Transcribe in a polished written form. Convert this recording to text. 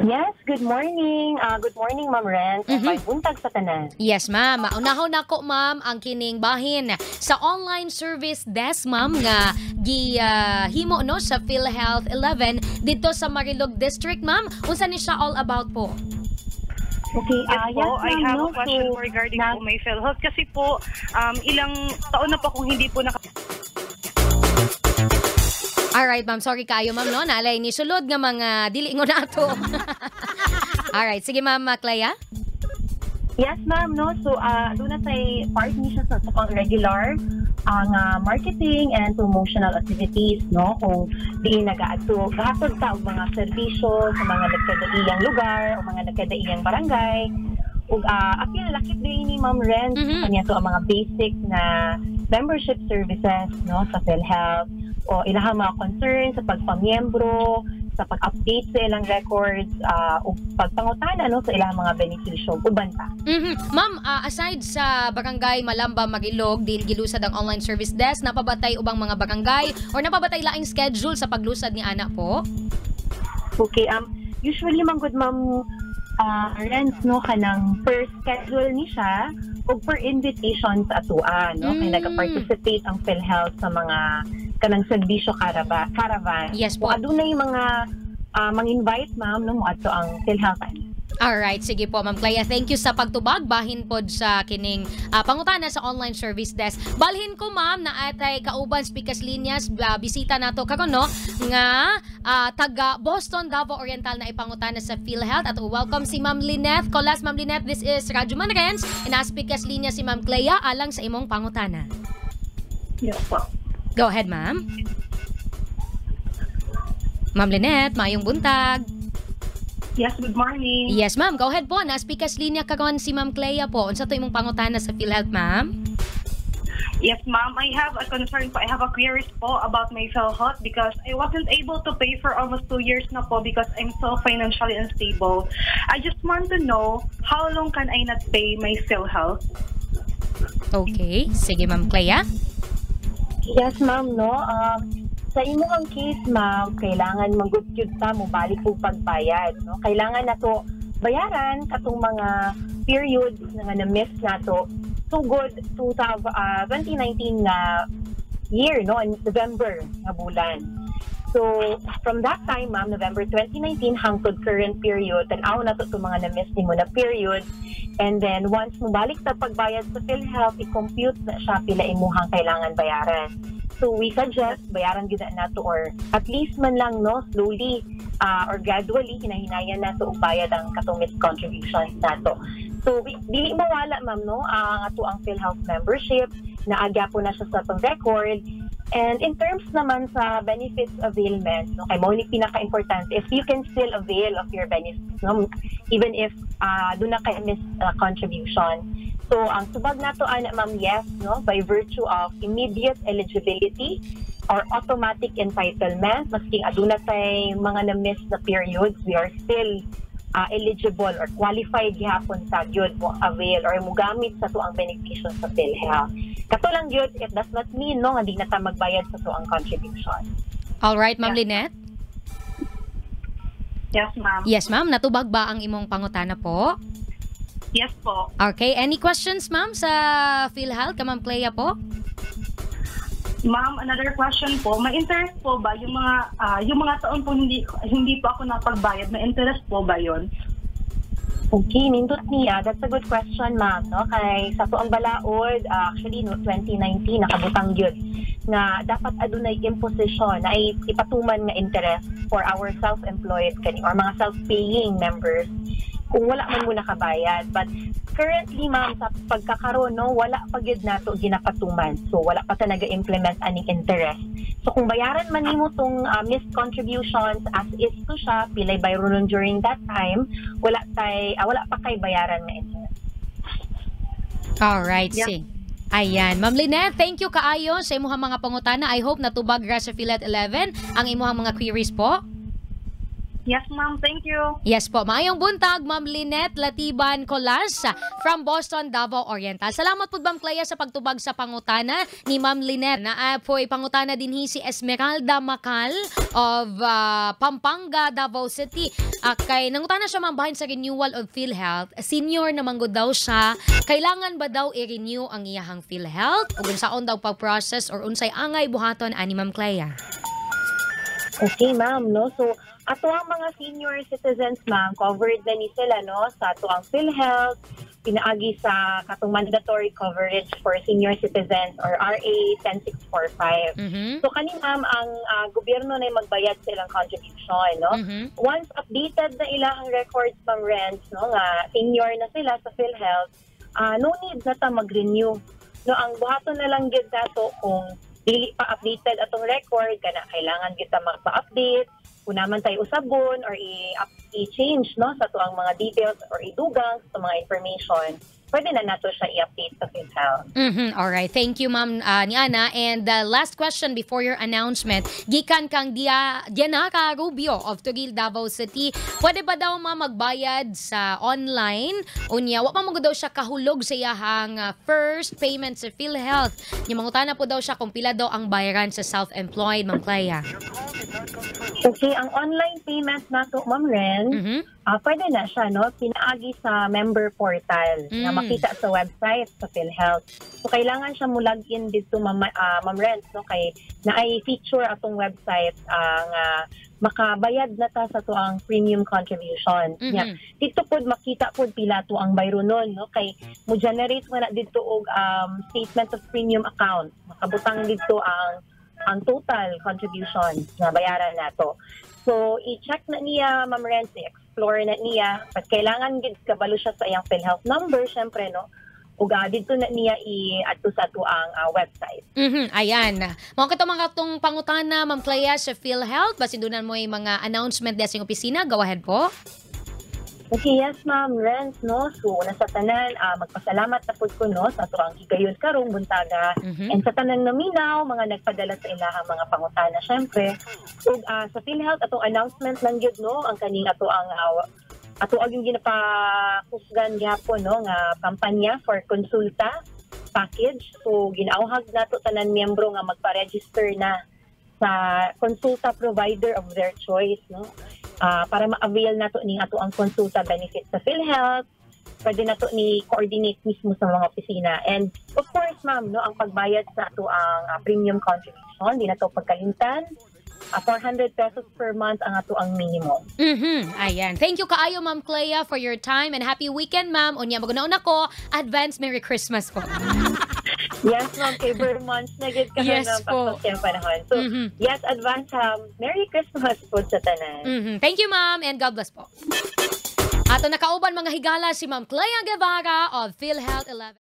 Yes, good morning. Good morning, Ma'am Ren. Buntag sa tanan. Yes, ma'am. Unahon nako, ma'am, ang kining bahin sa online service desk, ma'am, nga gi himo no sa PhilHealth 11 dito sa Marilog District, ma'am. Unsa ni siya all about po? Okay, Yes po, yes, I ma'am, have no? a question So, po regarding po my PhilHealth. Kasi po, ilang taon na po akong hindi po naka Alright, ma'am. Sorry kayo, ma'am, no? Nalay ni sulod nga mga dili ingon nato. Alright, sige, ma'am Clea. Yes, ma'am, no? So, doon na tay part ni siya sa pang regular ang marketing and promotional activities, no? Kung di nagaadto, gahatod ta og mga serbisyo sa mga nagkadaiyang lugar o mga nagkadaiyang barangay. Ug apil lakip din ni Ma'am Ren kanya to ang mga basic na membership services, no, sa PhilHealth o ilahang mga concerns sa pagpamiyembro, sa pag-update sa ilang records, ug pagpangutana, no, sa ilang mga benepisyo uban pa. Ma'am, aside sa Barangay Malamba, Marilog, din gilusad ang online service desk, napabatay ubang mga barangay or napabatay laing schedule sa paglusad ni ana po? Okay, usually man gud, Ma'am Renz, no, kanang per schedule ni siya ug per invitation sa atua, no, kay nag-participate ang PhilHealth sa mga kanang serbisyo caravan. Yes po. Kung adunay mga mang-invite, ma'am, no, moadto ang PhilHealth. Alright, sige po, Ma'am Clea. Thank you sa pagtubag. Bahin pod sa kining pangutana sa online service desk. Balhin ko, ma'am, na atay kauban speakers linyas bisita nato karon, no, nga taga Boston, Davao Oriental na ipangutana sa PhilHealth at welcome si Ma'am Lynette Colas. Ma'am Lynette, this is Radyo Man Renz. Ina speakers linya si Ma'am Clea alang sa imong pangutana. Yes po. Go ahead, ma'am. Ma'am Lynette, maayong buntag. Yes, good morning. Yes, ma'am. Go ahead po. Na speakers linya karon si Ma'am Clea po. Unsa to imong pangutana sa PhilHealth, ma'am? Yes, ma'am. I have a concern po. I have a queries po about my PhilHealth because I wasn't able to pay for almost 2 years na po because I'm so financially unstable. I just want to know how long can I not pay my PhilHealth? Okay. Sige, Ma'am Clea. Yes, ma'am, no. Sa imong case, ma'am, kailangan manggod gyud ta mo balik og pagbayad, no? Kailangan nato bayaran katong mga periods na nga na-miss nato sugod 2000, 2019 na year, no, in November nga bulan. So, from that time, ma'am, November 2019 hangtod current period, tan-aw nato itong mga na-miss nimo na period. And then, once mobalik ta pagbayad sa PhilHealth, i-compute na siya pila imuhang kailangan bayaran. So, we suggest bayaran gyud na nato or at least man lang, no, slowly or gradually, hinahinayan nato og bayad ang katong missed contributions nato. So, dili mawala, ma'am, no, ang ato ang PhilHealth membership, naagya po na siya sa atong record. And in terms naman sa benefits availment, no, kay mao ni pinaka-importante, if you can still avail of your benefits, no, even if duna kay missed contribution. So, ang tubag nato ana, ma'am, yes, no, by virtue of immediate eligibility or automatic entitlement, maski aduna tay mga na-miss na periods, we are still eligible or qualified gihapon sa gyud mo avail or mo gamit sa tuang benepisyo sa PhilHealth. Kato lang gyud, it does not mean, no, nga di na ta magbayad sa tuang contribution. Alright, Ma'am Lynette. Yes, ma'am. Yes, ma'am. Natubag ba ang imong pangutana po? Yes po. Okay. Any questions, ma'am, sa PhilHealth? Ka Ma'am Clea po? Ma'am, another question po. May interest po ba yung mga taon po hindi hindi po ako napagbayad, may interest po ba 'yon? Okay, nindot niya. That's a good question, ma'am. No? Kay sa tuang balaod, actually, no, 2019, nakabutang yun nga dapat adunay imposition na ipatuman nga interest for our self-employed kani or mga self-paying members kung wala man mo nakabayad. But currently, ma'am, sa pagkakaroon, no, wala pa gyud nato ginapatuman. So, wala pa ta naga-implement aning interest. So, kung bayaran man nimo tong missed contributions as is to siya, pilay bayronon during that time, wala pa kay bayaran nga interest. Alright, Yeah. sige. Ayan. Ma'am Lynette, thank you kaayo sa imuhang mga pangutana. I hope natubag ra sa PhilHealth 11 ang imuhang mga queries po. Yes, ma'am. Thank you. Yes po. Maayong buntag, Ma'am Lynette Latiban Colas from Boston, Davao Oriental. Salamat po, Ma'am Clea, sa pagtubag sa pangutana ni Ma'am Lynette. Naa po'y pangutana dinhi si Esmeralda Macal of Pampanga, Davao City. Kay nangutana siya, ma'am, bahin sa renewal of PhilHealth. Senior na manggod daw siya. Kailangan ba daw i-renew ang iyahang PhilHealth? Ug unsaon daw pag-process or unsay angay buhaton ani, Ma'am Clea? Okay, ma'am, no? So, ato ang mga senior citizens, ma'am, covered na ni sila, no? Sa ato ang PhilHealth, pinaagi sa katong mandatory coverage for senior citizens or RA 10645. So, kani, ma'am, ang gobyerno na magbayad sa ilang contribution, no? Once updated na ilang records, ma'am Renz, no, nga senior na sila sa PhilHealth, no need na ta mag-renew. No, ang buhaton na lang gyud nato kung dili pa updated atong record kana, kailangan kita magpa-update kung naman tayo usabon or i-change, no, sa atuang mga details or idugang sa mga information, pwede na nato siya i-update sa PhilHealth. All right. Thank you, Ma'am Niana. And the last question before your announcement, gikan kang Dianara Rubio of Toril, Davao City. Pwede ba daw, ma'am, magbayad sa online? Unya, wa pa mo daw siya kahulog sa iyahang first payment sa PhilHealth. Nya mangutana po daw siya kung pila daw ang bayaran sa self-employed, Ma'am Clea. Okay, ang online payment nato, Ma'am Ren, pwede na siya, no? Pinaagi sa member portal na makita sa website sa PhilHealth. So, kailangan siya mo login dito, Ma'am Renz, no? Kay naay feature atong website nga makabayad na ta sa atuang premium contribution. Nya, dito pod makita pod pila to ang bayronon, no? Kay mo generate mo na dito og statement of premium account. Makabutang dito ang total contribution na bayaran nato. So, i-check na niya, Ma'am Renz, i-explore na niya. But kailangan gid kabalo siya sa iyang PhilHealth number, syempre, no? Ug dito na niya i-adto sa atuang website. Ayan. Mao kato mga katong pangutana, Ma'am Clea, sa PhilHealth. Basin duna moy mga announcement diya sa opisina. Go ahead po. Okay, yes, Ma'am Renz, no? So, una sa tanan, magpasalamat na pud ko, no, sa atuang higayon karong buntaga. And sa tanan naminaw, mga nagpadala sa ilahang mga pangutana, syempre. Ug sa PhilHealth, atong announcement lang gyud, no, ang kaning ato ang yung ginapakusgan gyapon, no, nga kampanya for Konsulta package. So ginauhag nato tanan miyembro nga magpa-register na sa Konsulta provider of their choice, no, para ma-avail nato ning ato ang Konsulta benefit sa PhilHealth. Pwede nato ni coordinate mismo sa mga opisina. And of course, ma'am, no, ang pagbayad sa ato ang premium contribution, di nato pagkalimtan. ₱400 per month ang ato ang minimum. Ayan. Thank you kaayo, Ma'am Clea, for your time and happy weekend, ma'am. Unya maguna ko, advance Merry Christmas po. Yes, ma'am, kay ber months na gid karon ng pasok yung panahon. So, yes, advance Merry Christmas po sa tanan. Thank you, ma'am, and God bless po. Ato nakauban, mga higala, si Ma'am Clea Guevara of PhilHealth 11.